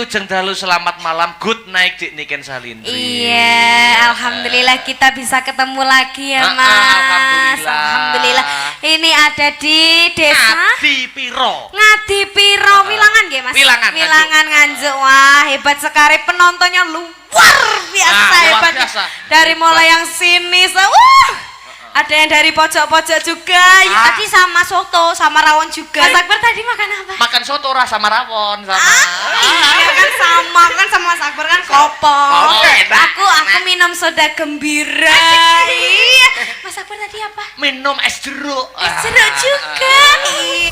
Wilujeng dalu, selamat malam, good night Dik Niken Salindri. Iya, alhamdulillah kita bisa ketemu lagi ya, Mas. Alhamdulillah. Alhamdulillah. Ini ada di desa Ngadipiro. Ngadipiro, Wilangan nggih, Mas? Wilangan, Nganjuk. Wilangan Nganjuk. Wah, hebat sekali penontonnya, luar biasa. Nah, luar hebat. biasa. Dari mulai yang sini, wah. Ada yang dari pojok-pojok juga. Ah. Tadi sama soto, sama rawon juga. Mas Akbar tadi makan apa? Makan soto ora sama rawon sama. Iya kan sama, kan sama Mas Akbar kan kopong. Oke, nah. Aku minum soda gembira. Iya. Mas Akbar tadi apa? Minum es jeruk. Es jeruk juga. Iya.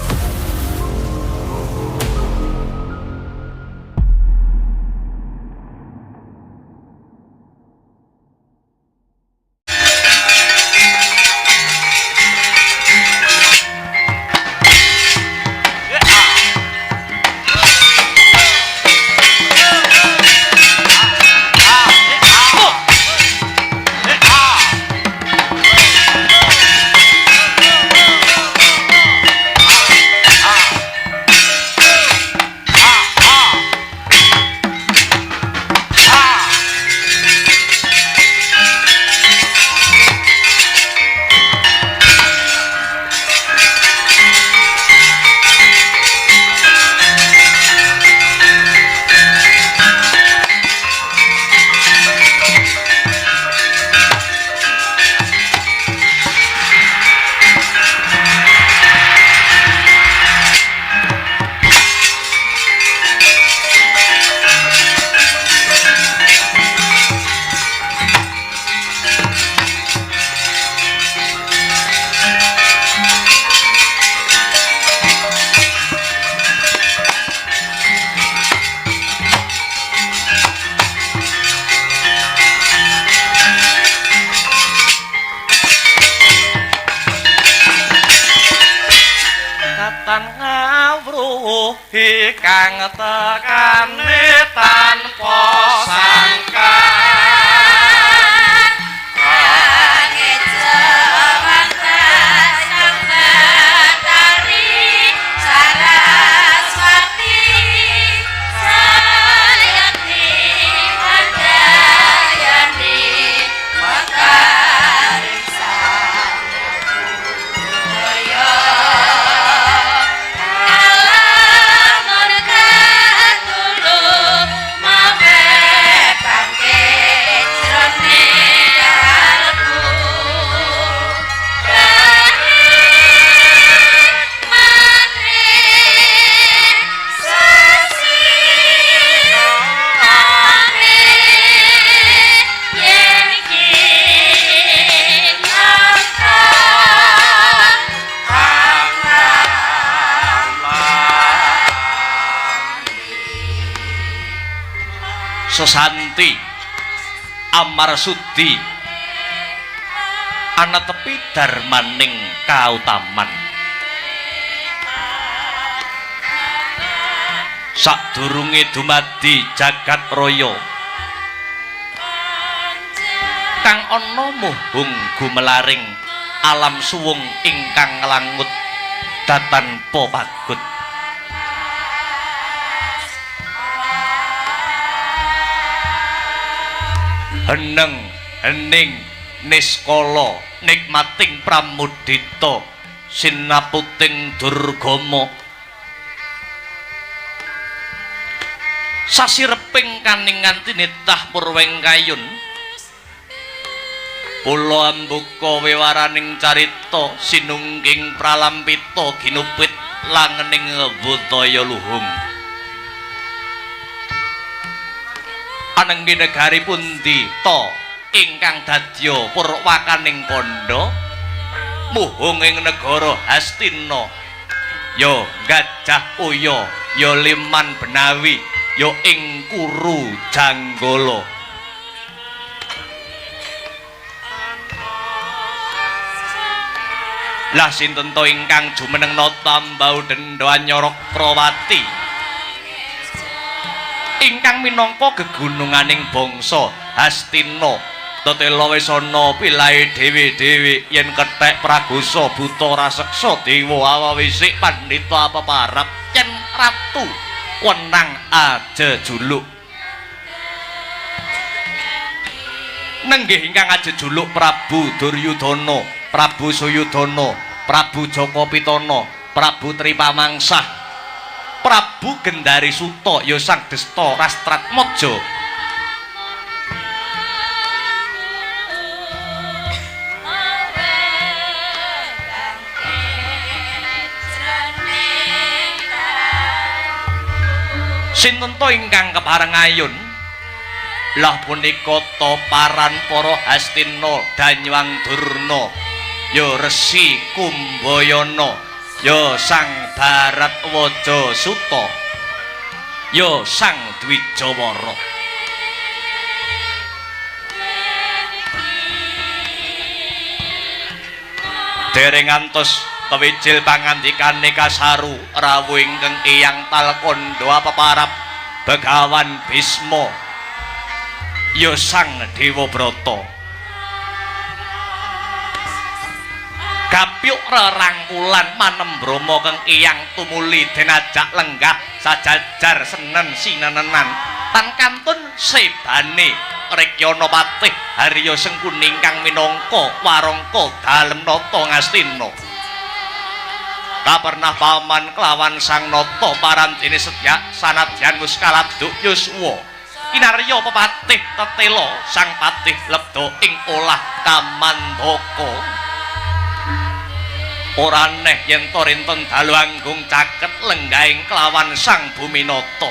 Katan ngawruhi kang tekane tanpa sangka. Sesanti Amar Sudi anatepi darmaning kautaman. Sadurunge dumadi jagat raya kang ana muhung gumelaring alam suwung ingkang nglangut datanpa pagut. Heneng hening niskala nikmating pramudita sinaputing durgama sasireping kaningan tinitah purweng kayun pulo ambuka wewaraning carita sinungging pralampita ginupit langening budaya luhung. Anenggi negari pundi ta ingkang dadya purwakaning kandha muhung ing negara Hastina ya Gajah Uya ya Liman Benawi ya ing Kuru Janggala. Lah sinten to ingkang jumeneng nata mbau dendha anyara Krawati ingkang minangka gegununganing bangsa Hastina tetela wis ana pilahe dhewe-dhewe yen kethek pragosa buta raseksa dewa awawisik pandhita peparap yen ratu Wenang ajejuluk. Nenggih ingkang ajejuluk Prabu Duryudana, Prabu Suyudana, Prabu Jaka Pitana, Prabu Tripamangsah, Prabu Gendari Suta ya Sang Desta Rastratmaja. Sinten to ingkang kepareng ayun? Lah punika ta paran para Hastina Danyang Durna, ya Resi Kumbayana, ya Sang Bharatwaja Suta, ya Sang Dwijawara. Dereng ngantos kewijil pangandikane kasaru rawuh ingkang Eyang Talkandha peparap Begawan Bisma ya Sang Dewabrata. Gapyuk rerangkulan manembrama kang Eyang tumuli den ajak lenggah sajajar senen sinenenan tan kantun sebane Rekyana Patih Harya Sengkuni ingkang minangka warangka dalem nata Ngastina. Kapernah paman kelawan Sang Nata parantene setya sanadyan wis kaladuk yuswa. Kinarya pepatih tetela sang patih lebda ing olah kamandaka. Ora aneh yen to rinten dalu anggung caket lenggahing kelawan Sang Buminata.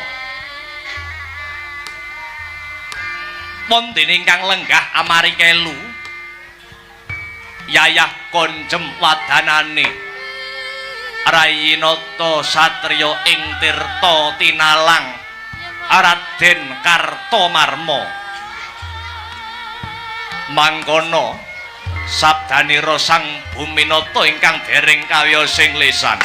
Wonten ingkang lenggah amari kelu yayah konjem wadanane Rayinata satriya ing tirta tinalang Raden Kartomarma. Mangkono sabdanira Sang Buminata ingkang dereng kawiyosing lisan.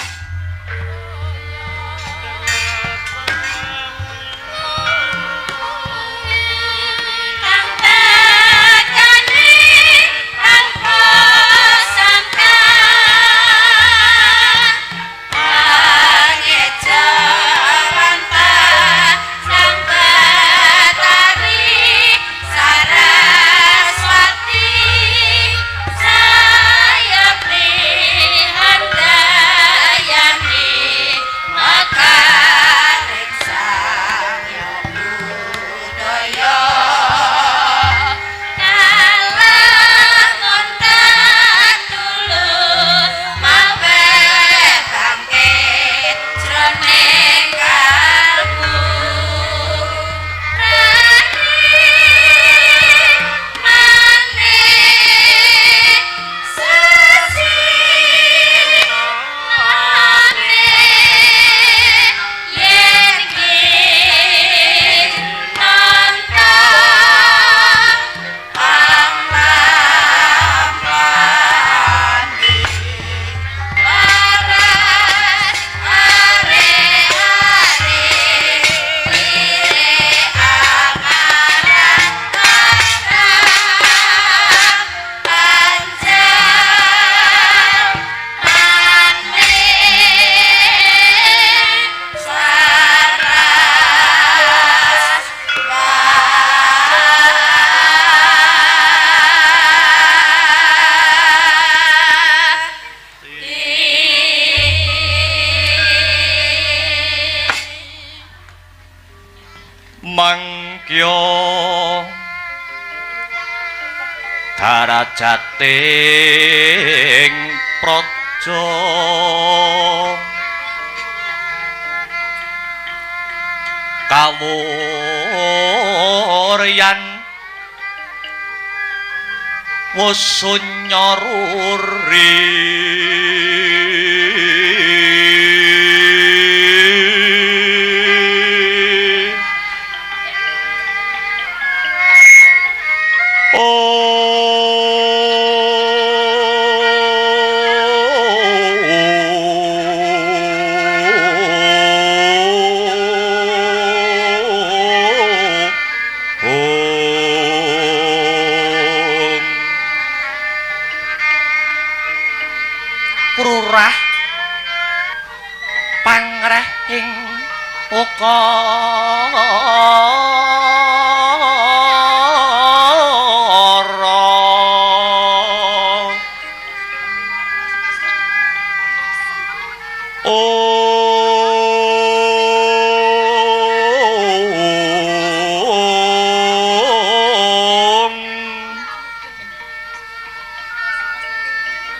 Mangkya darajating praja kawuryan wusunya ruri. Pangreh ing Ukara. Om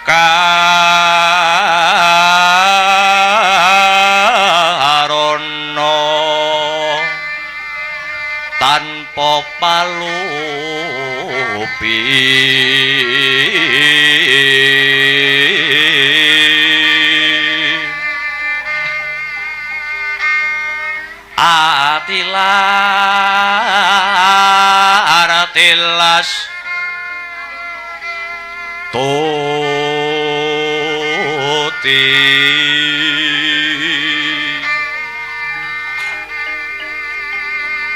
Karana tanpa palupi atilar tilas tuti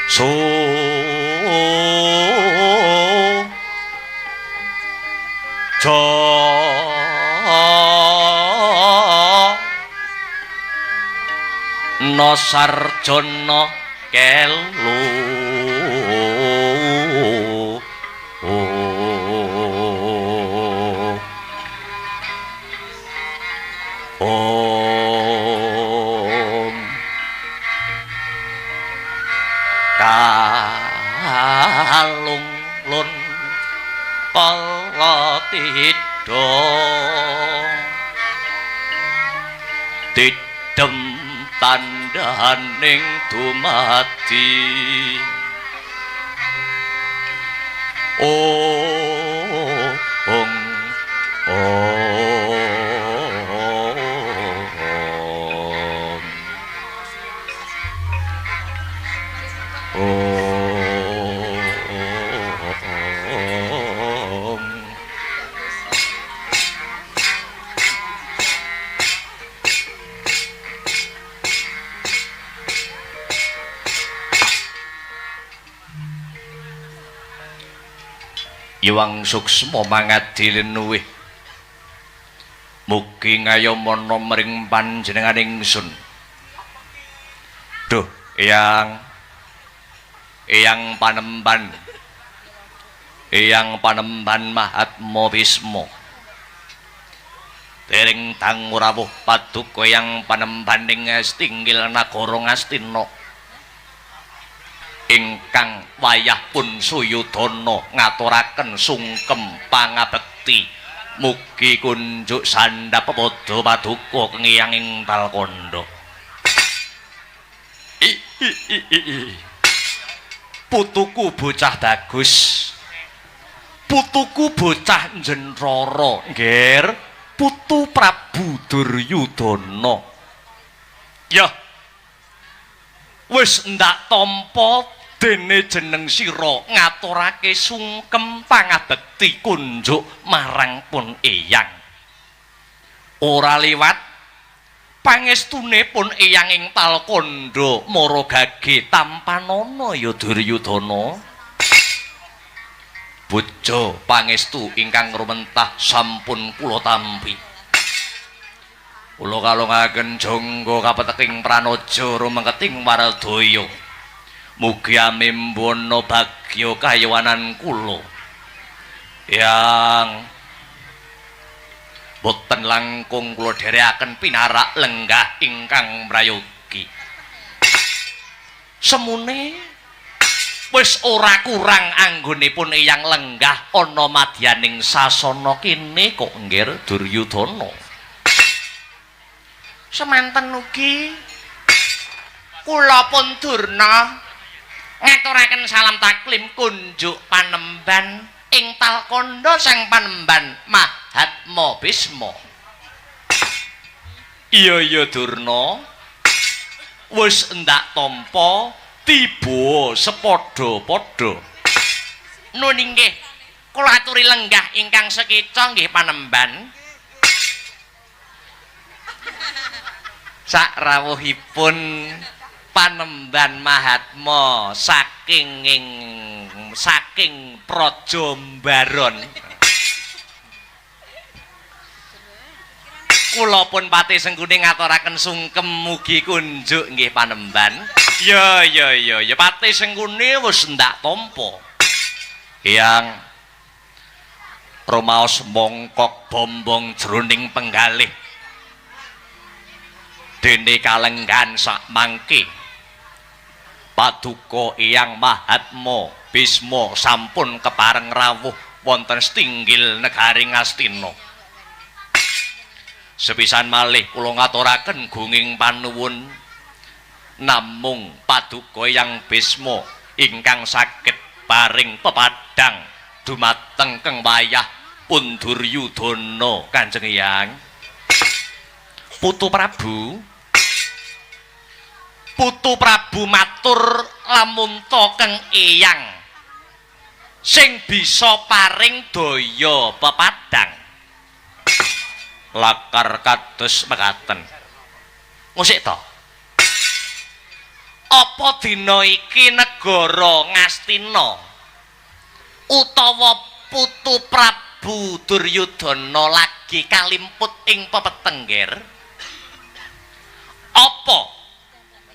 su jo no sarjana kelu. Om kalung lun kala tidha tidhem tandhaning dumadi. Om Om Om. Iwang suksma mangadi linuwih mugi ngayomana mring panjenengan ingsun. Duh, Eyang, Eyang Panemban, Eyang Panemban Mahatma Bisma. Dereng dangu rawuh paduka Eyang Panemban ing Astinggil nagara Ngastina ingkang wayah pun Suyudana ngaturaken sungkem pangabekti. Mugi kunjuk sandhap pepadha paduka kengiyang ing Talkandha. Putuku bocah bagus, putuku bocah njenthara, nggir, putu Prabu Duryudana. Ya wis ndak tampa dene jeneng sira ngaturake sungkem pangabekti kunjuk marang pun Eyang. Ora liwat pangestune pun Eyang ing Talkandha mara gage tampanana ya Duryudana. Bojo pangestu ingkang rumentah sampun kula tampi. Kula kalungaken jangga kapeteking pranaja rumengketing wardaya. Mugi amimbana bagya kayawanan kula. Yang boten langkung kula dherekaken pinarak lenggah ingkang prayogi. Semune wis ora kurang anggonipun Eyang lenggah ana madyaning sasana kene kok nggir Duryudana. Semanten ugi kula pun Durna ngaturaken salam taklim kunjuk panemban ing Talkandha sang panemban Mahatma Bisma. Iya iya Durna, wis endak tampa tiba sepadha-padha. Nun inggih kula aturi lenggah ingkang sekeca nggih panemban. Sakrawuhipun panemban Mahatma saking Praja Mbaron. Kula pun Patih Sengkuni ngaturaken sungkem mugi kunjuk nggih panemban. Ya ya ya ya Patih Sengkuni wis ndak tampa. Eyang rumaos mongkok bombong jroning penggalih. Dene kalenggan sak mangke. Paduka Eyang Mahatma Bisma sampun kepareng rawuh wonten setinggil negari Ngastina. Sepisan malih kula ngaturaken gunging panuwun namung paduka Eyang Bisma ingkang saged paring pepadhang dumateng keng wayah pun Duryudana Kanjeng Eyang. Putu Prabu, Putu Prabu matur lamunta keng Eyang sing bisa paring daya pepadhang. Lakar kados mekaten. Ngusik to? Apa dina iki negara Ngastina utawa Putu Prabu Duryudana lagi kalimput ing pepetengger? Apa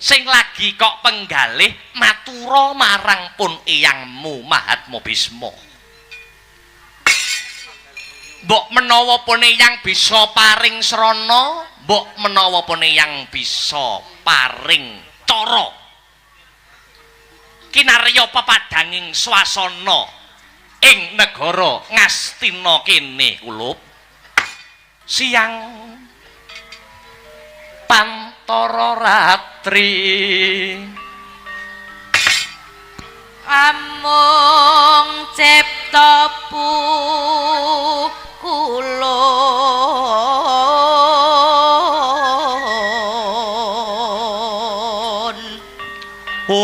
sing lagi kok penggalih matura marang pun eyangmu Mahatma Bisma? Mbok menawa pun eyang bisa paring srana, mbok menawa pun eyang bisa paring cara kinarya pepadhanging swasana ing negara Ngastina kene kulup. Siang pantara ratri amung cipta pukulun. Ong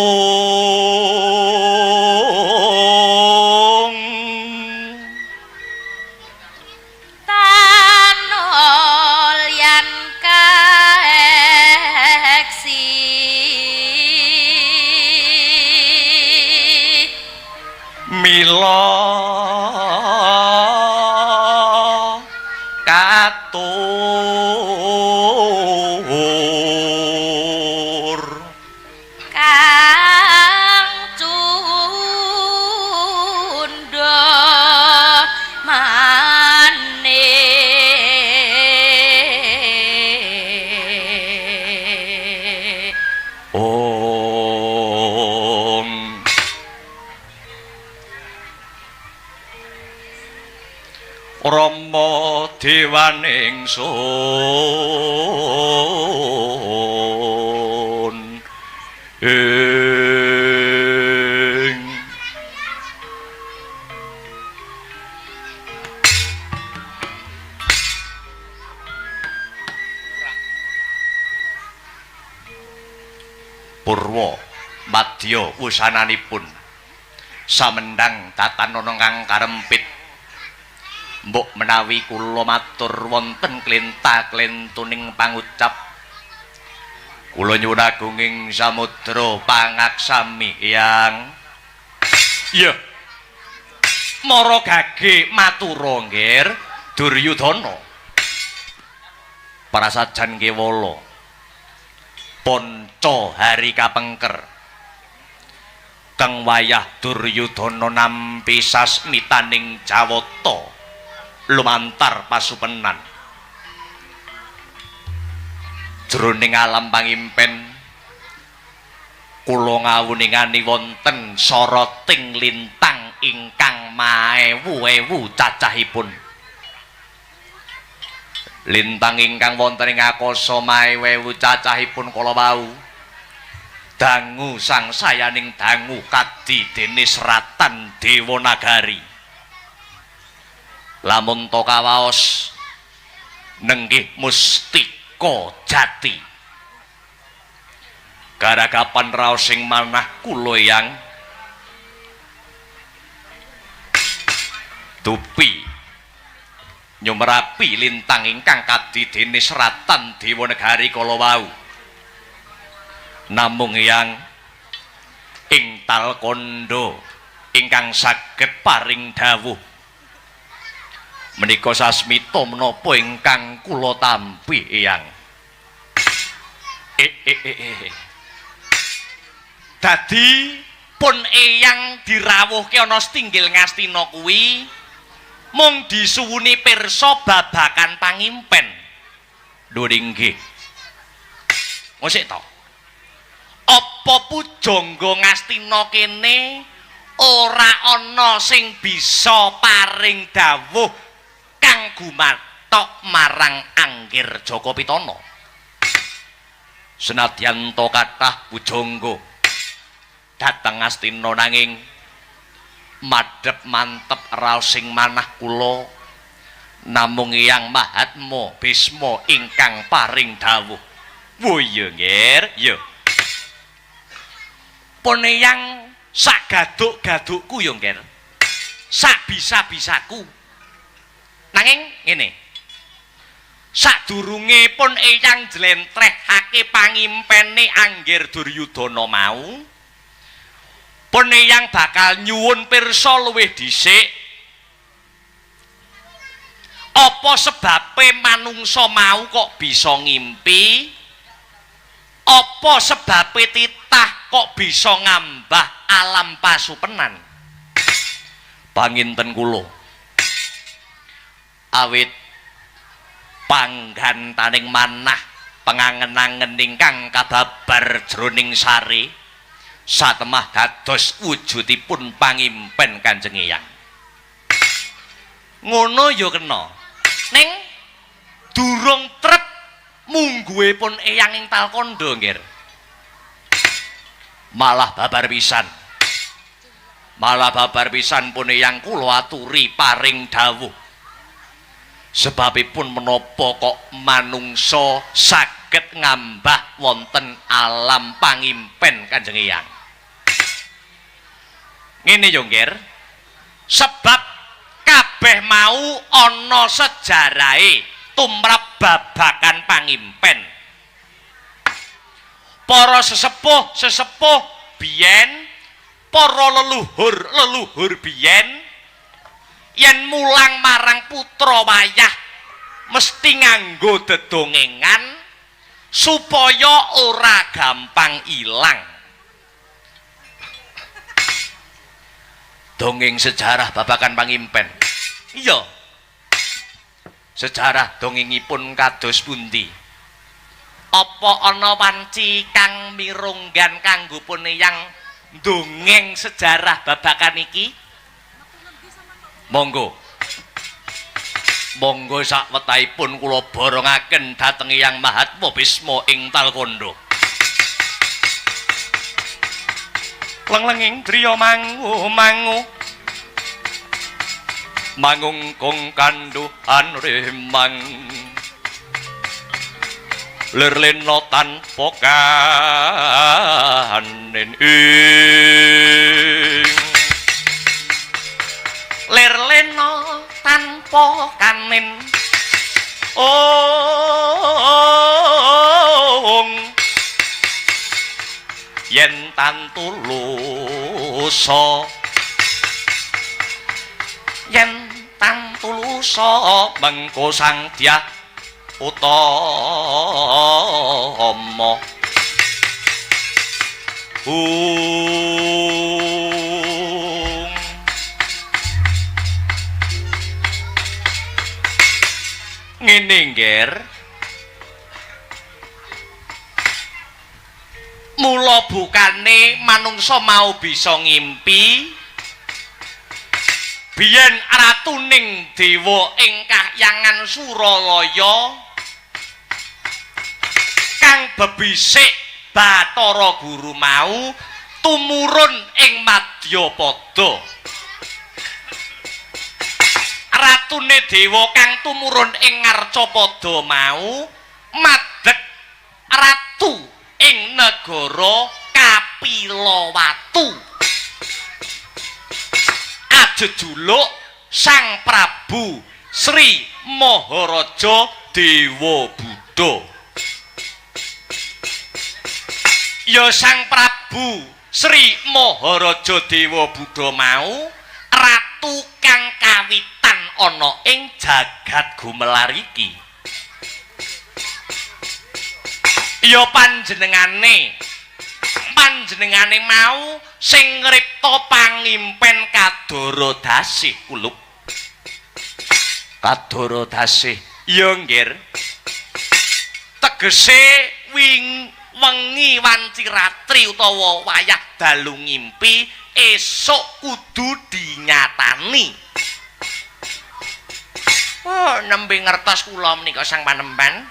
tanol yan kaeksi mila katur kang cundha manik. Ong Rama dewaning sun ing Purwa madya wusananipun samendang tatanana kang karempit. Mbok menawi kula matur wonten klenta-klentuning pangucap, kula nyuwun agunging samudra pangaksami Eyang. Iya. Mara gage matura nggir Duryudana. Prasajan kewala panca hari kapengker kang wayah Duryudana nampi sasmitaning Jawata lumantar pasupenan jroning alam pangimpen kula ngawuningani wonten soroting lintang ingkang maewu-ewu cacahipun. Lintang ingkang wonten ing akasa maewu cacahipun kala wau dangu sangsayaning dangu kadi dene seratan dewa nagari. Lamun to kawaos nenggih mustika jati. Garagapan raos sing manah kula yang dupi nyumerapi lintang ingkang kadi dene seratan dewa negari kala wau. Namung yang ing tal kandha ingkang saged paring dawuh Menika sasmita menapa ingkang kula tampi, Eyang? Dadi pun Eyang dirawuhke ana setinggil Ngastina kuwi mung disuwuni pirsa babakan pangimpen. Lho inggih. Ngosik to. Apa pujangga Ngastina kene ora ana sing bisa paring dawuh kang gumathok marang Anggir Jaka Pitana? Senadyan to kathah pujangga dhateng Ngastina nanging madhep mantep raos sing manah kula namung Eyang Mahatma Bisma ingkang paring dawuh. Wo iya, Ngger, iya. Pun Eyang sak gaduk-gadukku ya, Ngger. Sak bisa-bisaku. Nanging ngene. Sadurunge pun Eyang njlentrehake pangimpene Anggir Duryudana mau, pun Eyang bakal nyuwun pirsa luwih dhisik. Apa sebabe manungsa mau kok bisa ngimpi? Apa sebabe titah kok bisa ngambah alam pasupenan? Panginten kula awit panggantaning manah pengangen-angen ingkang kababar jroning sari satemah dados wujudipun pangimpen Kanjeng Eyang. Ngono ya kena. Ning durung trep mungguhe pun Eyang ing Talkandha, Nggir. Malah babar pisan. Malah babar pisan pun Eyang kula aturi paring dawuh. Sebabipun menapa kok manungsa saged ngambah wonten alam pangimpen Kanjeng Eyang. Ngene yo, Nggir. Sebab kabeh mau ana sejarahe tumrap babakan pangimpen. Para sesepuh-sesepuh biyen, para leluhur-leluhur biyen yen mulang marang putra wayah mesti nganggo dedongengan supaya ora gampang ilang. Dongeng sejarah babakan pangimpen. Iya. Sejarah dongengipun kados pundi? Apa ana wanci kang mirunggan kanggo pun Eyang dongeng sejarah babakan iki? Monggo. Monggo sakwetahipun kula borongaken dhateng Eyang Mahatma Bisma ing Talkandha. Lenglenging driya mangu mangu mangungkung kandhuhan remang lir lena tanpa kanen ing lir lena tanpa kanen ong yen tantulusa yen tantulusa mengko sang dyah utama hung ngene, Ngger. Mula bukane manungsa mau bisa ngimpi biyen ratuning dewa ing kahyangan Suralaya kang bebisik Bathara Guru mau tumurun ing Madyapada. Ratune dewa kang tumurun ing Ngarcapada mau madeg ratu ing negara Kapilawatu. Ajejuluk Sang Prabu Sri Maharaja Dewa Buddha. Ya Sang Prabu Sri Maharaja Dewa Buddha mau ratu kang kawitan ana ing jagat gumelar iki. Ya panjenengane mau sing ngripta pangimpen Kadara Dasih kulup. Kadara Dasih ya nggir. Tegese wing wengi wanci ratri utawa wayah dalu ngimpi esuk kudu dinyatani. Oh, nembe ngertos kula menika Sang Panembahan.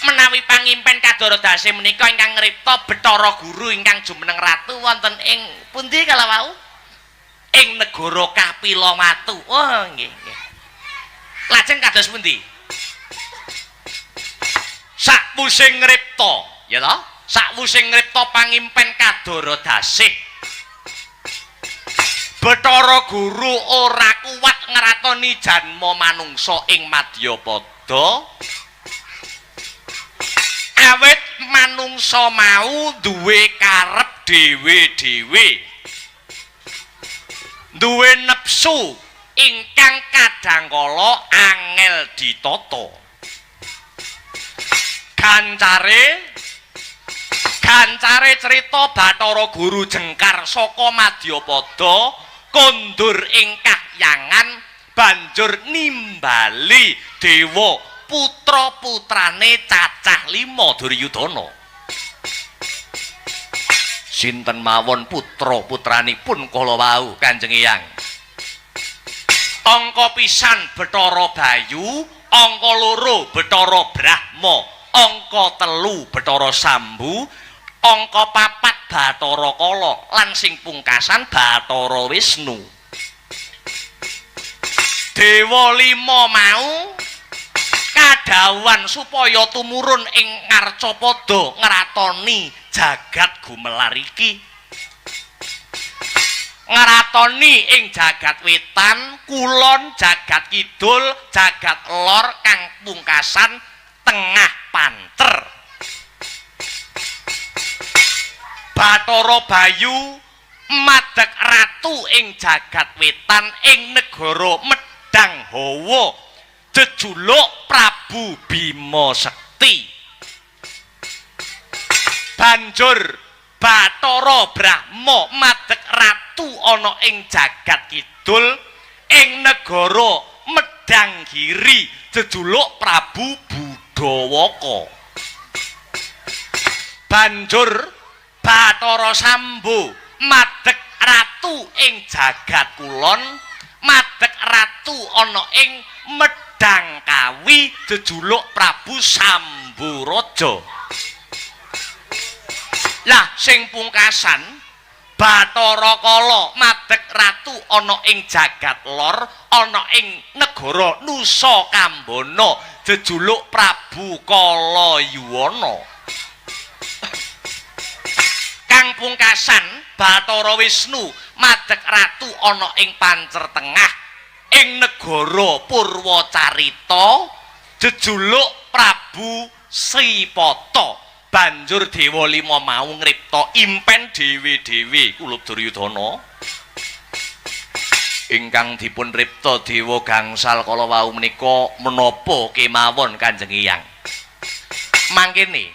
Menawi pangimpen Kadara Dasih menika ingkang ngripta Bathara Guru ingkang jumeneng ratu wonten ing pundi kala wau? Ing negara Kapilawatu. Oh, nggih, nggih. Lajeng kados pundi? Sakwuse ngripta, ya toh? Sakwuse ngripta pangimpen Kadara Dasih, Bathara Guru ora kuat ngratoni janma manungsa ing Madyapada. Awit manungsa mau duwe karep dhewe-dhewe, duwe nepsu ingkang kadangkala angel ditata. Gancare crita Bathara Guru jengkar saka Madyapada kondur ing kahyangan banjur nimbali dewa putra-putrane cacah 5 Duryudana. Sinten mawon putra-putranipun kala wau Kanjeng Eyang? Angka pisan Bathara Bayu, angka loro Bathara Brahma, angka telu Bathara Sambu, angka papat Bathara Kala, lan sing pungkasan Bathara Wisnu. Dewa lima mau kadhawuhan supaya tumurun ing Ngarcapada ngratoni jagat gumelar iki. Ngratoni ing jagat wetan, kulon, jagat kidul, jagat lor kang pungkasan tengah pancer. Bathara Bayu madeg ratu ing jagat wetan ing negara Medang Hawa jejuluk Prabu Bima Sekti. Banjur Bathara Brahma madeg ratu ana ing jagat kidul ing negara Medang Giri jejuluk Prabu Budawaka. Banjur Bathara Sambu madeg ratu ing jagat kulon, madeg ratu ana ing Medang Kawi jejuluk Prabu Samburaja. Lah sing pungkasan Bathara Kala madeg ratu ana ing jagat lor ana ing negara Nusa Kambana jejuluk Prabu Kalayuwana. Kang pungkasan Bathara Wisnu madeg ratu ana ing Pancer Tengah ing negara Purwacarita jejuluk Prabu Sripata. Banjur dewa lima mau ngripta impen dhewe-dhewe kulup Duryudana. Ingkang dipun ripta dewa gangsal kala wau menika menapa kemawon Kanjeng Eyang? Mangkene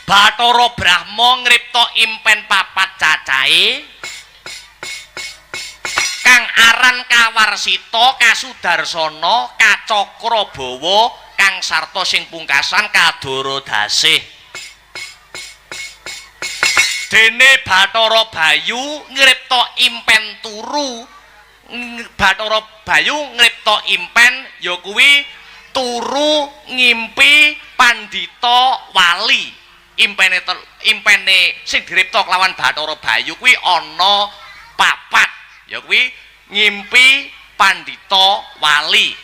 Bathara Brahma ngripta impen papat cacahe kang aran Kawarsita, Kasudarsana, Kacakrabawa, kang sarta sing pungkasan Kadara Dasih. Dene Bathara Bayu ngripta impen turu. Bathara Bayu ngripta impen ya kuwi turu ngimpi pandhita wali. Impene sing diripta kelawan Bathara Bayu kuwi ana papat, ya kuwi ngimpi pandhita wali.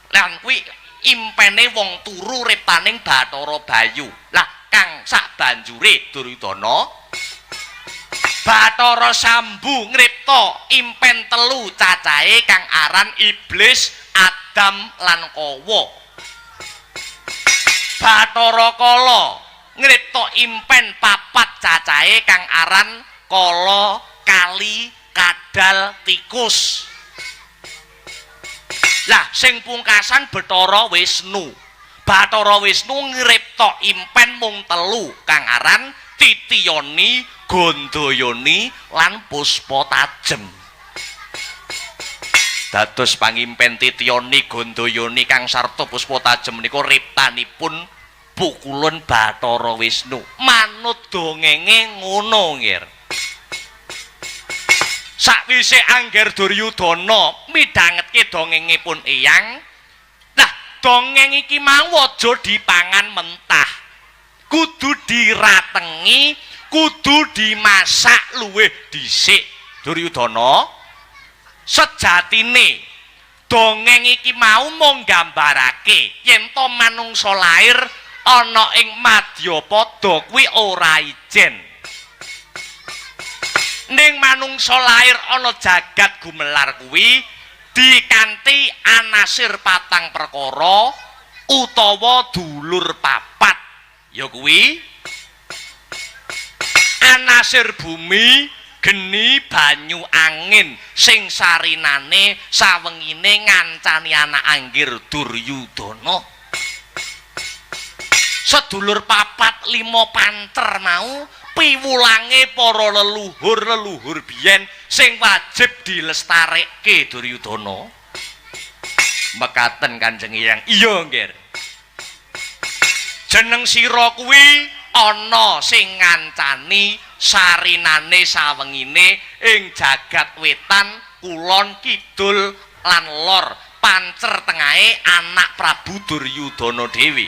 Lan kuwi impene wong turu riptaning Bathara Bayu. Lah kang sak banjure Duryudana, Bathara Sambu ngripta impen telu cacahe kang aran Iblis, Adam lan Kawa. Bathara Kala ngripta impen papat cacahe kang aran Kala, Kali, Kadal, Tikus. Lah sing pungkasan Bathara Wisnu. Bathara Wisnu ngripta impen mung telu kang aran Titiyoni, Gandayani lan Puspa Tajem. Dados pangimpen Titiyoni, Gandayani kang sarta Puspa Tajem menika riptanipun pukulun Bathara Wisnu. Manut dongenge ngono nggih. Sakwise Angger Duryudana midhangetke dongengipun eyang, lah dongeng iki mau aja dipangan mentah. Kudu diratengi, kudu dimasak luwih dhisik. Duryudana, sejatine dongeng iki mau mung nggambarake yen to manungsa lair ana ing madyapada kuwi ora ijen. Ning manungsa lair ana jagat gumelar kuwi dikanthi anasir patang perkara utawa dulur papat. Ya kuwi anasir bumi, geni, banyu, angin sing sarinane sawengine ngancani anak Anggir Duryudana. Sedulur papat lima pancer mau piwulange para leluhur-leluhur biyen sing wajib dilestarekke Duryudana. Mekaten Kanjeng Eyang. Iya, Nggir. Jeneng sira kuwi ana sing ngancani sarinane sawengine ing jagat wetan, kulon, kidul lan lor, pancer tengahe anak Prabu Duryudana dhewe.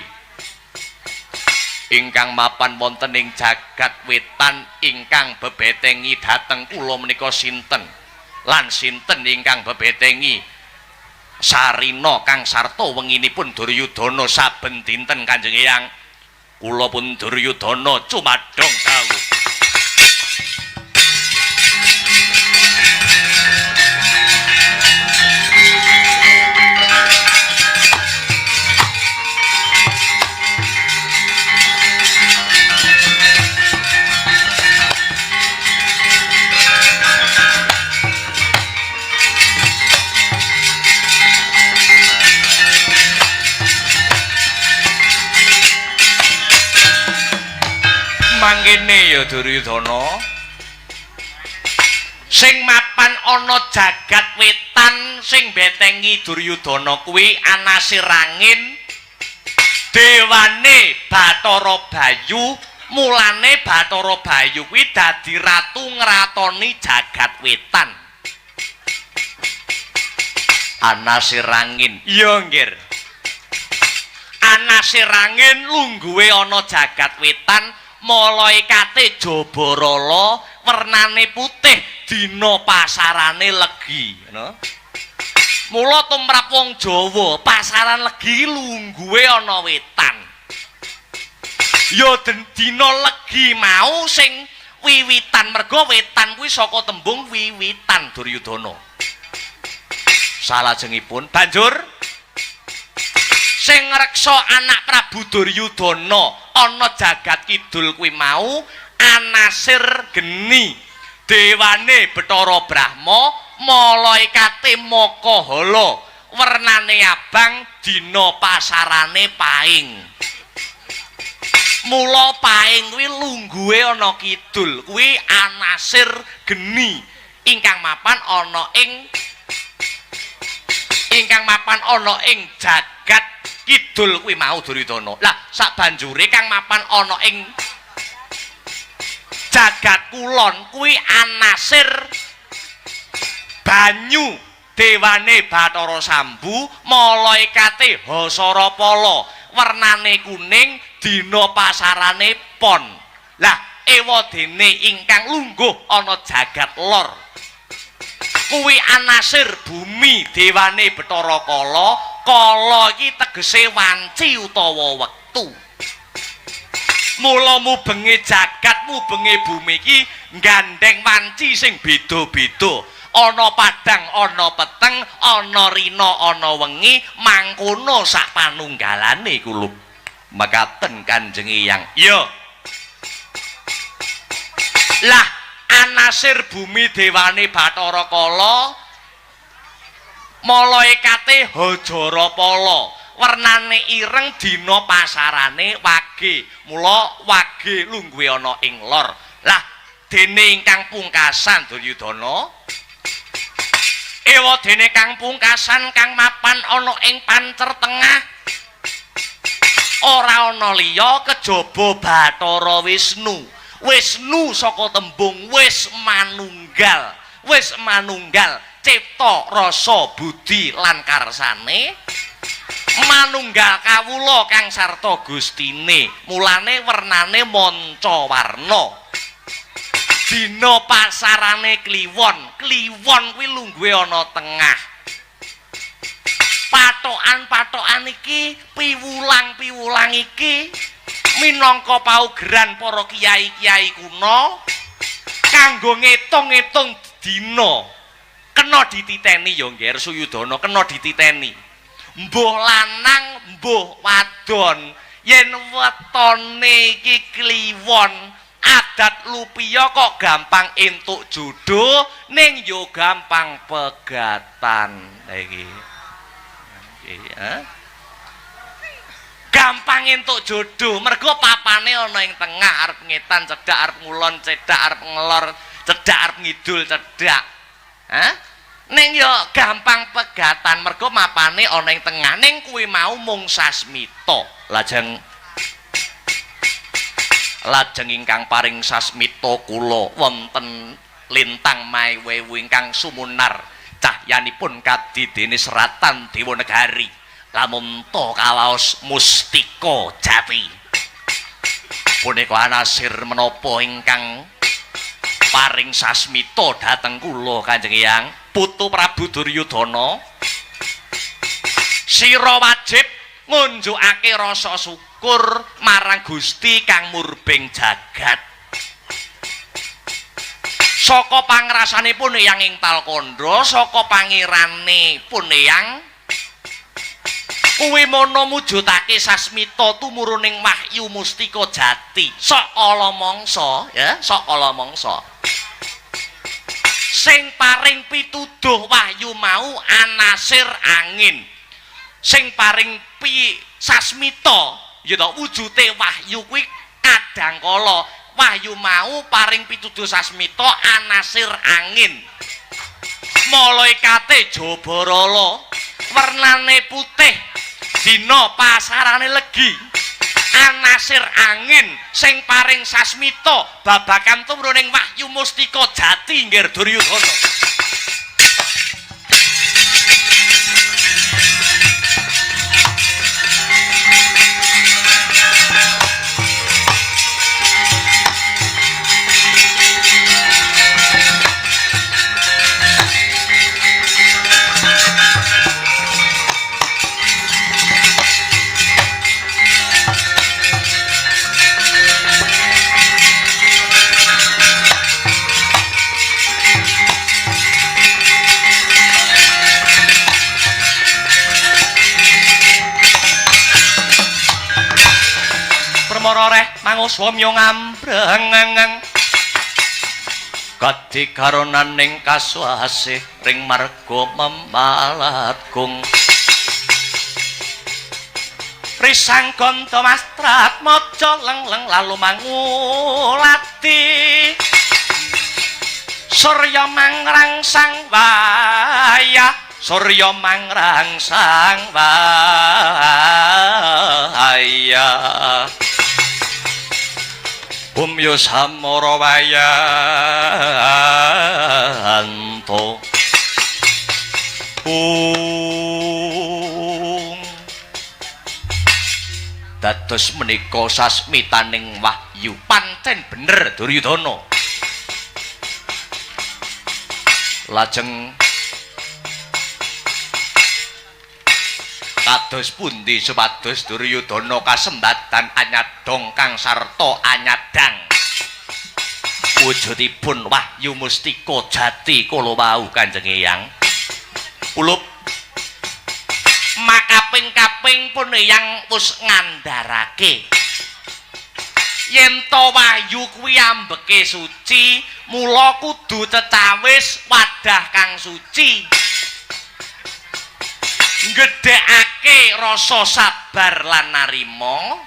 Ingkang mapan wonten ing jagat wetan ingkang bebetengi dhateng kula menika sinten lan sinten ingkang bebetengi sarina kang sarta wenginipun Duryudana saben dinten Kanjeng Eyang. Kula pun Duryudana cumadong dawuh. Mangkene ya Duryudana, sing mapan ana jagat wetan sing betengi Duryudana kuwi anasir angin dewane Bathara Bayu. Mulane Bathara Bayu kuwi dadi ratu ngratoni jagat wetan. Anasir angin. Iya nggir. Anasir angin lungguhe ana jagat wetan, malaikate Jabarala wernane putih, dina pasarane legi, ngono. Mula tumrap wong Jawa, pasaran legi lungguhe ana wetan. Ya dina legi mau sing wiwitan, merga wetan kuwi saka tembung wiwitan Duryudana. Salajengipun banjur sing ngreksa anak Prabu Duryudana ana jagat kidul kuwi mau anasir geni dewane Bathara Brahma, malaikate Makahala wernane abang, dina pasarane paing. Mula paing kuwi lungguhe ana kidul kuwi anasir geni ingkang mapan ana ing jagat kidul kuwi mau Duryudana. Lah sabanjure kang mapan ana ing jagat kulon kuwi anasir banyu dewane Bathara Sambu, malaikate Hasarapala wernane kuning, dina pasarane pon. Lah ewadene ingkang lungguh ana jagat lor kuwi anasir bumi dewane Bathara Kala. Kala iki tegese wanci utawa wektu. Mula mubenge jagat, mubenge bumi iki nggandeng wanci sing beda-beda. Ana padhang, ana peteng, ana rina, ana wengi, mangkono sak panunggalane kulup. Mekaten Kanjeng Eyang. Iya. Lah anasir bumi dewane Bathara Kala Malaikate Hajarapala, wernane ireng, dina pasarane wage. Mula wage lungguhe ana ing lor. Lah dene ingkang pungkasan Duryudana, ewa dene kang pungkasan kang mapan ana ing pancer tengah ora ana liya kejaba Bathara Wisnu. Wisnu saka tembung wis manunggal, wis manunggal cipta rasa budi lan karsane, manunggal kawula kang sarta gustine. Mulane wernane manca warna. Dina pasarane kliwon, kliwon kuwi lungguhe ana tengah. Patokan-patokan iki, piwulang-piwulang iki minangka paugeran para kiai-kiai kuno kanggo ngitung-ngitung dina. Kena dititeni ya Ngger Suyudana, kena dititeni. Mbuh lanang, mbuh wadon, yen wetone iki kliwon, adat lupiya kok gampang entuk jodoh, ning yo gampang pegatan. Lah iki. Iya. Gampang entuk jodoh mergo papane ana ing tengah, arep ngetan cedhak, arep ngulon cedhak, arep ngelor cedhak, arep ngidul cedhak. Hah? Ning yo gampang pegatan mergo mapane ana ing tengah. Ning kuwi mau mung sasmita. Lajeng lajeng ingkang paring sasmita kula wonten lintang maewu ingkang sumunar cahyanipun kadidene seratan dewa negari lamun ta kawaos mustika jati. Punika anasir menapa ingkang paring sasmita dhateng kula Kanjeng Hyang Putu Prabu Duryudana? Sira wajib ngunjukake rasa syukur marang Gusti kang murbeng jagat. Saka pangrasanipun Eyang ing Talkandha, saka pangirane pun Eyang kuwi mono mujudake sasmita tumuruning wahyu mustika jati. Sok kala mangsa, ya, sok kala mangsa. Sing paring pituduh wahyu mau anasir angin. Sing paring sasmita ya to wujute wahyu kuwi kadang kala wahyu mau paring pituduh sasmita anasir angin. Malaikate Jabarala wernane putih, dina pasarane legi. Anasir angin sing paring sasmita babagan tumruning wahyu mustika jati Nggir Duryudana. Manguswamya ngambreng kadikaronaning kasuasih ring marga memalat gung risang ganda mastrat maja lengleng lalu mangulati surya mangrangsang wayah, surya mangrangsang wayah. Bumyo samara wayanto ung. Dados menika sasmitaning wahyu pancen bener Duryudana. Lajeng kados pundi supados Duryudana kasembatan anyadong kang sarta anyadang wujudipun wahyu mustika jati kala wau Kanjeng Eyang. Ulup makaping-kaping pun Eyang wis ngandharake yen to wahyu kuwi ambeke suci, mula kudu cecawis wadah kang suci. Nggedhekake rasa sabar lan narima,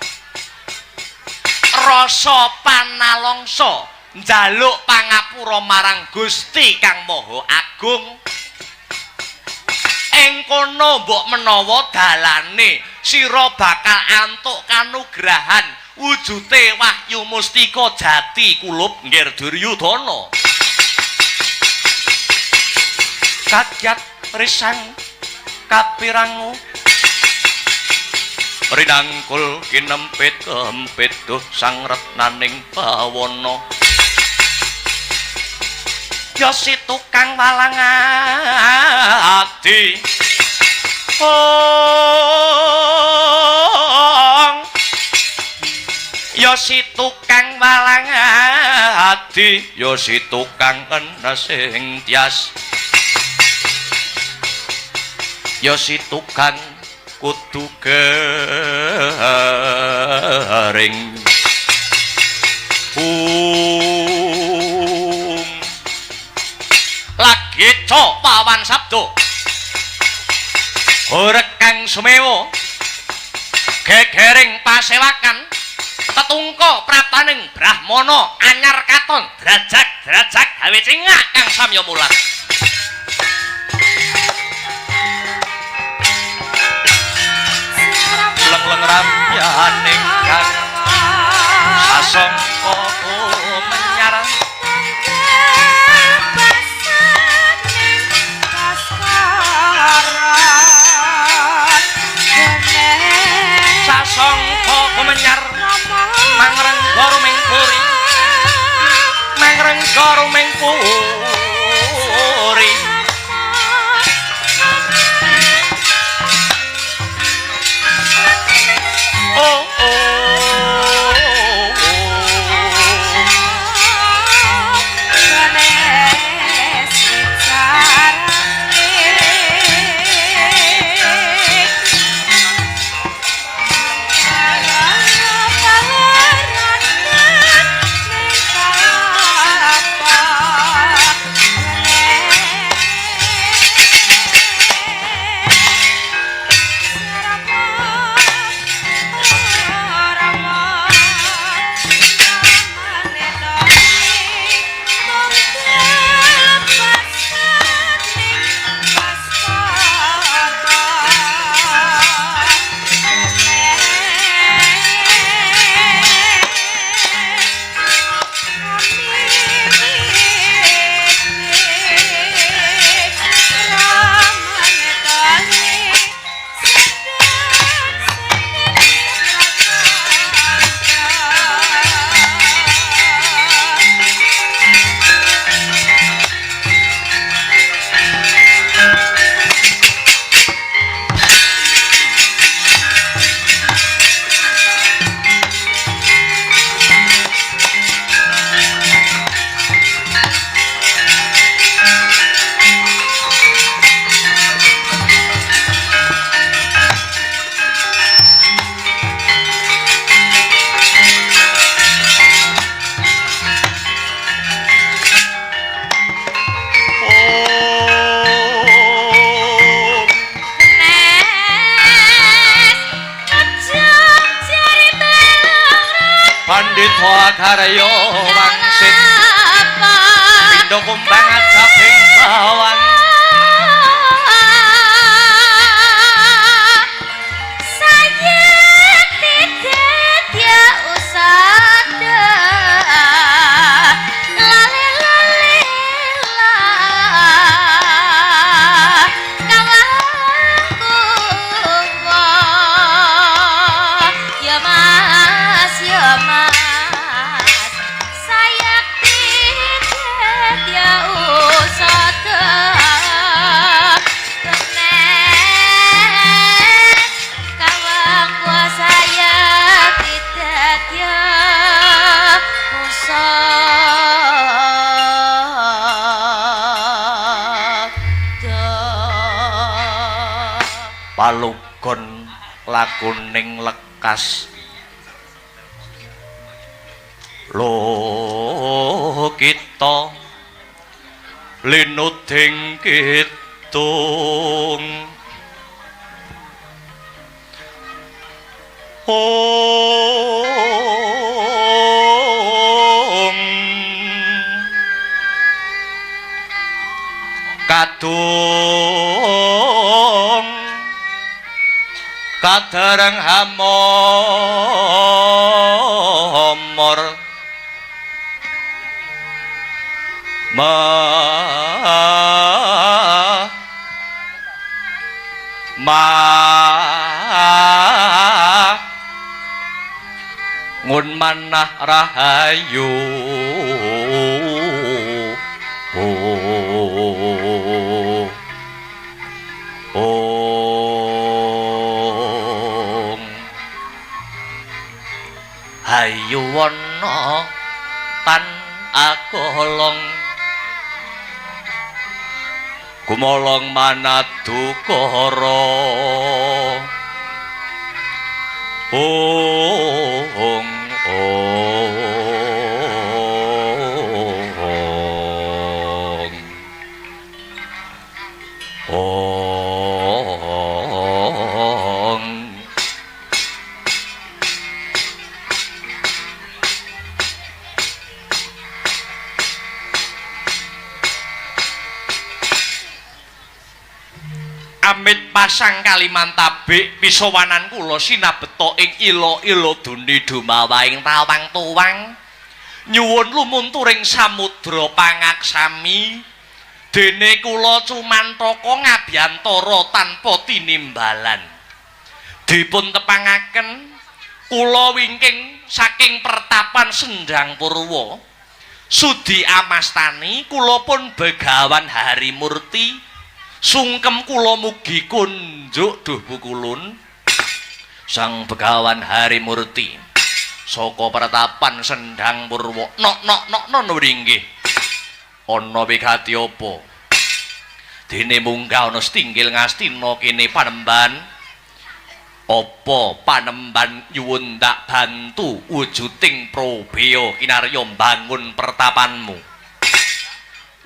rasa panalongsa njaluk pangapura marang Gusti Kang Maha Agung. Ing kono mbok menawa dalane sira bakal antuk kanugrahan wujute wahyu mustika jati kulup nggir Duryudana. Kagyat risang kapirangu rinangkul kinempit kempit duh sang retnaning bawana. Ya si tukang walang adi ong, ya si tukang walang adi, ya si tukang enes ing tias, ya si tukang kudu garing. Lagi cok pawan sabdo horeg kang sumewa gegering pasewakan tetungka praptaning brahmana anyar katon drajak-drajak gawe cingak kang samya mulat. Leng-leng ramyaning kang sasongko menyar sasongko menyar mangrengga ruming puri, mangrengga ruming puri. Oh, oh, oh. Pandhita karya wangsit pindha kumbang ajabing bawang. Saya tidak ya usada lale lale la kawangku ya mas ya mas. Saya tidak ya usada saya tidak ya usada. Palugon lakuning lekas lo kita linuding kidung. Om kadung kadereng hamor ma ma ngun manah rahayu ong hayu wana tan agolong gumolong manadukara ong ong. Ong Amit pasang Kalimantabik pisowanan kula sinabeta ing ila-ila duni dumawaing tawang tuwang nyuwun lumunturing samudra pangaksami dene kula cumantaka ngabiyantara tanpa tinimbalan. Dipun tepangaken kula wingking saking pertapan Sendang Purwa sudi amastani kula pun Begawan Harimurti. Sungkem kula mugi kunjuk duh pukulun Sang Begawan Harimurti saka pertapan Sendang Purwa. Nok nok nok nok inggih ana wigati apa dene munggah ana setinggil Ngastina kene panemban apa panemban nyuwun tak bantu wujuding probeya kinarya mbangun pertapanmu.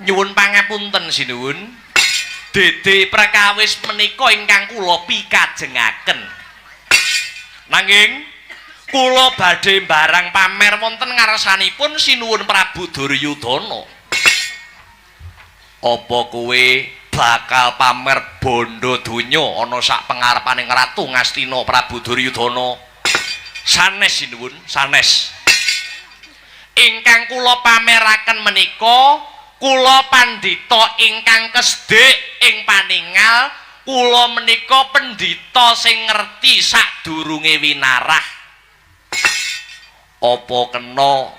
Nyuwun pangapunten sinuwun. Dede prekawis menika ingkang kula pikajengaken. Nanging kula badhe mbarang pamer wonten ngarsanipun Sinuwun Prabu Duryudana. Apa kowe bakal pamer bondo donya ana sak pengarepaning Ratu Ngastina Prabu Duryudana? Sanes sinuwun, sanes. Ingkang kula pameraken menika kula pandhita ingkang kesdik ing paningal, kula menika pendhita sing ngerti sadurunge winarah. Apa kena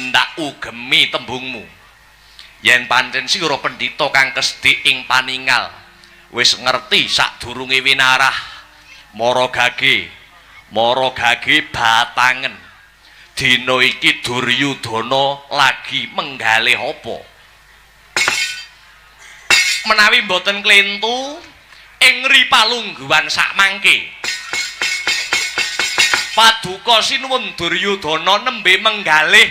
ndak ugemi tembungmu? Yen pancen sira pendhita kang kesdik ing paningal, wis ngerti sadurunge winarah, mara gage batangen. Dina iki Duryudana lagi menggalih apa? Menawi mboten klentu ing ri palungguhan sakmangke paduka Sinuwun Duryudana nembe menggalih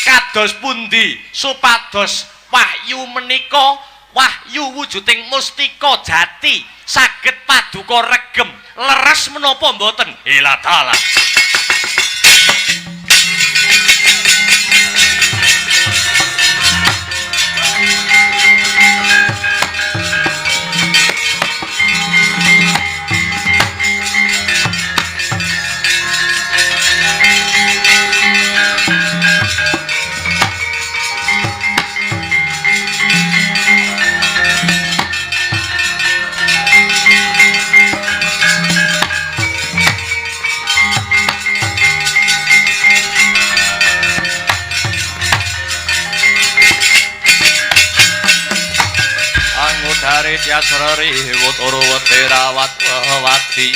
kados pundi supados wahyu menika wahyu wujuding mustika jati saged paduka regem leres menapa mboten? Ilatala. Tiasreri wut rawat wati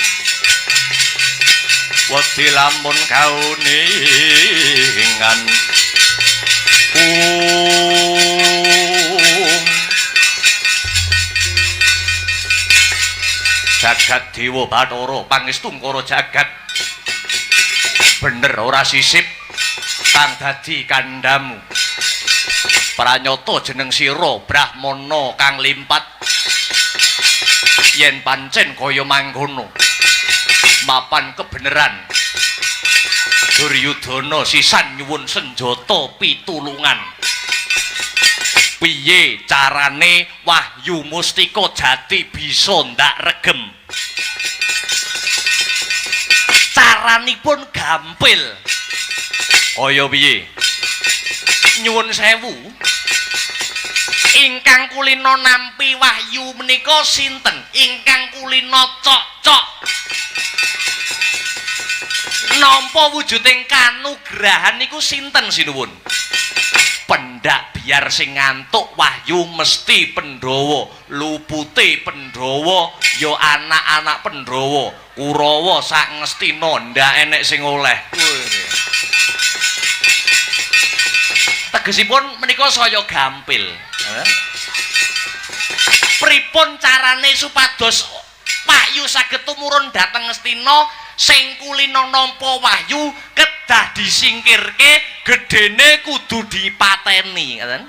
wedi lamun kauningan jagat dewa bathara pangestungkara jagat bener ora sisip kang dadi kandhamu pranyata jeneng sira brahmana kang limpat yen pancen kaya mangkono Mapan kebeneran. Duryudana sisan nyuwun senjata pitulungan. Piye carane Wahyu Mustika Jati bisa ndak regem? Caranipun gampil. Kaya piye? Nyuwun sewu. Ingkang kulina nampi wahyu menika sinten? Ingkang kulina cok-cok. Nampa wujuding kanugrahan niku sinten sinuwun? Pendak biar sing ngantuk wahyu mesti Pandhawa, lupute Pandhawa ya anak-anak Pandhawa, Kurawa sak ngestina ndak enek sing oleh. Tegesipun menika saya gampil. Pripun carane supados wahyu saged tumurun dhateng Ngastina? Sing kulina nampa wahyu kedah disingkirke, gedene kudu dipateni, ngoten.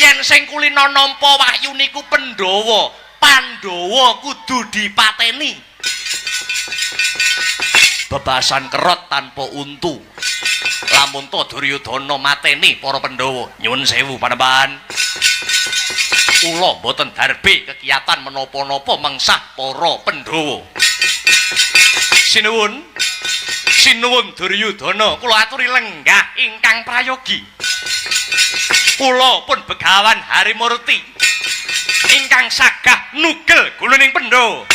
Yen sing kulina nampa wahyu niku Pandhawa, Pandhawa kudu dipateni. Bebasan kerot tanpa untu. Lamun to Duryudana mateni para Pandhawa, nyuwun sewu panembahan. Kula mboten darbe kegiatan menapa-napa mengsah para Pandhawa. Sinuwun, sinuwun Duryudana, kula aturi lenggah ingkang prayogi. Kula pun Begawan Harimurti ingkang sagah nugel guluning Pandhawa.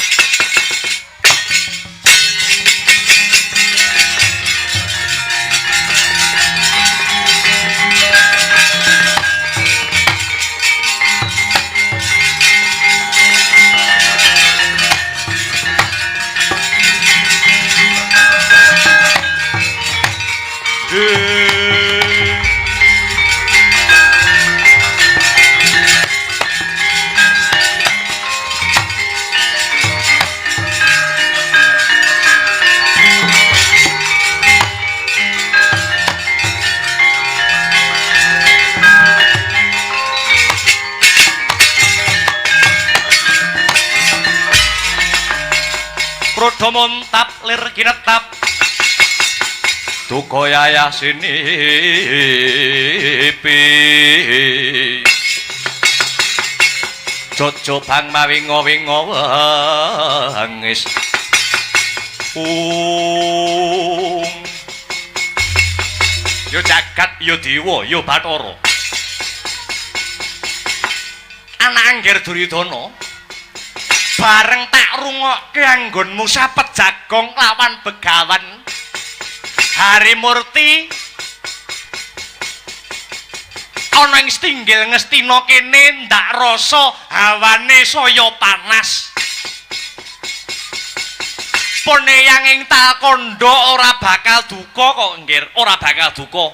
Krodo montap lir kinetap duka yayah sinipi jojo bang mawinga-winga wangis ung yo jagat yo dewa yo bathara anak angger Duryudana bareng tak rungokke anggonmu sapet jagong lawan Begawan Harimurti ana ing stinggil Ngastina kene ndak rasa hawane saya panas. Pun eyang ing Talkandha ora bakal duka kok nggir, ora bakal duka.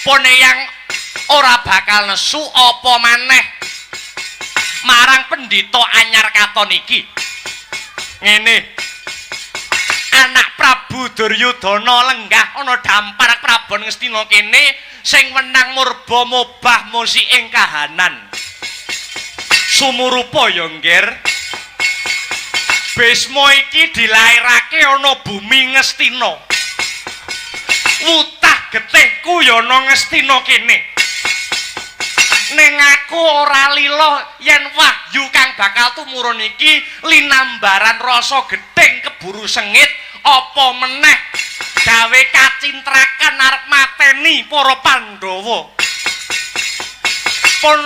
Pun eyang ora bakal nesu apa maneh marang pendhita anyar katon iki. Ngene. Anak Prabu Duryudana lenggah ana dampar Prabon Ngastina kene sing wenang murba mobah musi ing kahanan. Sumurupa ya nggir. Bisma iki dilairake ana bumi Ngastina. Wutah getihku ya ana Ngastina kene. Ning aku ora lila yen wahyu kang bakal tumurun iki linambaran rasa gething keburu sengit apa meneh gawe kacintrakan arep mateni para Pandhawa. Pun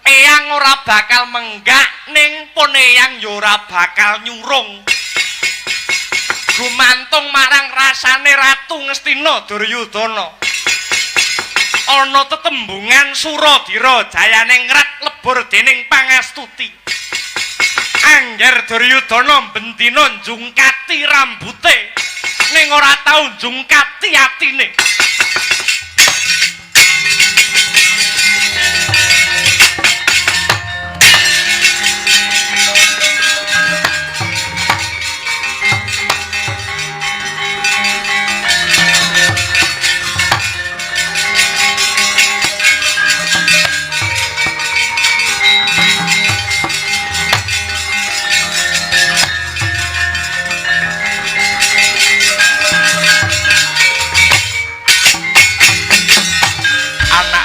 eyang ora bakal menggak ning pun eyang ya ora bakal nyurung. Gumantung marang rasane Ratu Ngastina Duryudana. Ana tetembungan Suradira jayane ngrat lebur dening pangastuti. Angger Duryudana bendina njungkati rambute ning ora tau njungkati atine.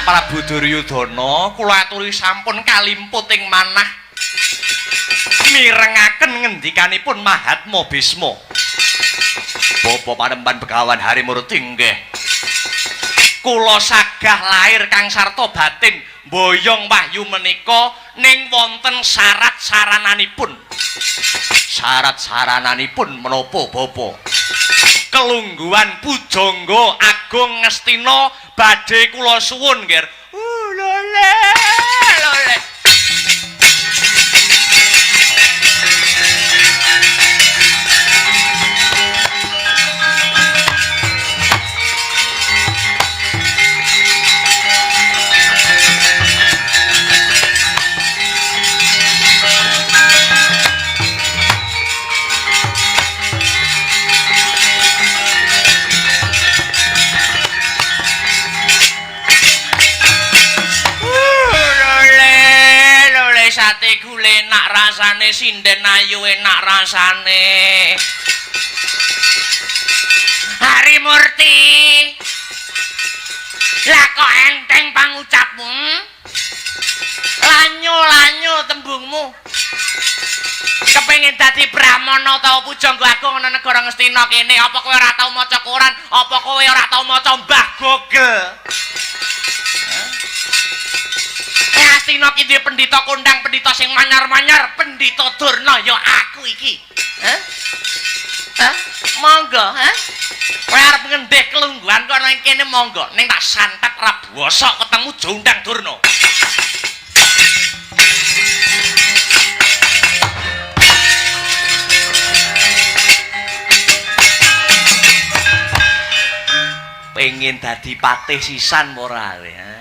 Prabu Duryudana, kula aturi sampun kalimput ing manah mirengaken ngendikanipun Mahatma Bisma. Bapa panemban Begawan Harimurti nggih. Kula sagah lair kang sarta batin mboyong wahyu menika ning wonten syarat sarananipun. Syarat sarananipun menapa bapa? Kelungguhan pujangga agung Ngastina badhe kula suwun nggih. Lole lole. Sate gule enak rasane, sinden ayu enak rasane. Harimurti, lah kok enteng pangucapmu? Lanyo-lanyo tembungmu. Kepengin dadi brahmana utawa pujangga agung ana negara Ngastina kene, apa kowe ora tau maca koran? Apa kowe ora tau maca Mbah Google? Ngastina ki duwe pendhita kondang, pendhita sing manyar-manyar, pendhita Durna ya aku iki. Hah? Hah? Monggo, hah? Kowe arep ngendih kelungguhan kono ing kene monggo, ning tak santet ra bosok ketemu jondang Durna. Pengen dadi patih sisan ora kowe, ha?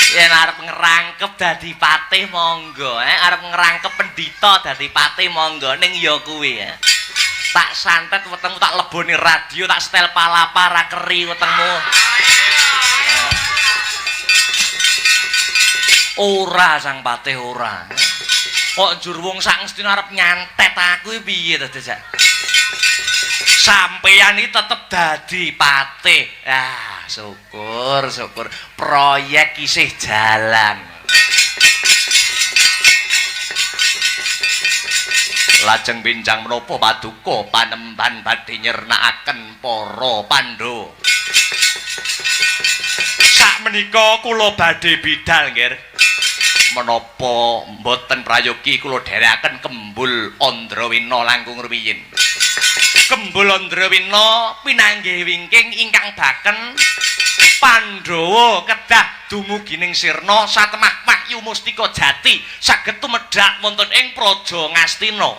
Yen arep ngrangkep dadi patih monggo, arep ngrangkep pendhita dadi patih monggo, ning ya kuwi ya. Tak santet wetengmu, tak leboni radio, tak setel palapa ra keri wetengmu. Ora sang patih ora. Kok njur wong sak Ngastina arep nyantet aku iki piye to, Dek? Sampeyan iki tetep dadi patih. Ah, syukur, syukur. Proyek isih jalan. Lajeng bincang menapa paduka panemban badhe nyernakaken para Pandhawa. Sakmenika kula badhe bidal nggih. Menapa mboten prayogi kula dherekaken Kembul Andrawina langkung rumiyin. Kembul Andrawina pinanggih wingking ingkang baken Pandhawa kedah dumugi ning sirna satemah wahyu mustika jati saged tumedhak wonten ing Praja Ngastina.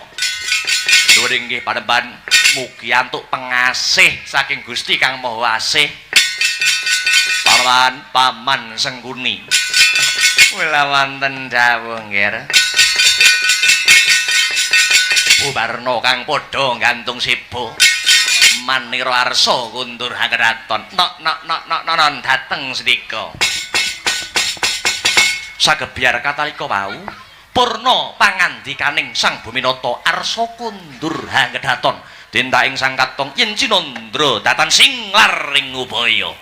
Nuwun inggih panemban, mugi antuk pengasih saking Gusti Kang Maha Asih. Paman Paman Sengkuni. Kula wonten dawuh nggih. Bubarna kang padha gantung seba. Manira arsa kundur hakraton. Nok nok nok nok non dateng sedika. Sagebyar katalika wau purna pangandikaning Sang Buminata arsa kundur hangkedaton. Dinta ing sang katong yen cinandra datan singlar ing ubaya.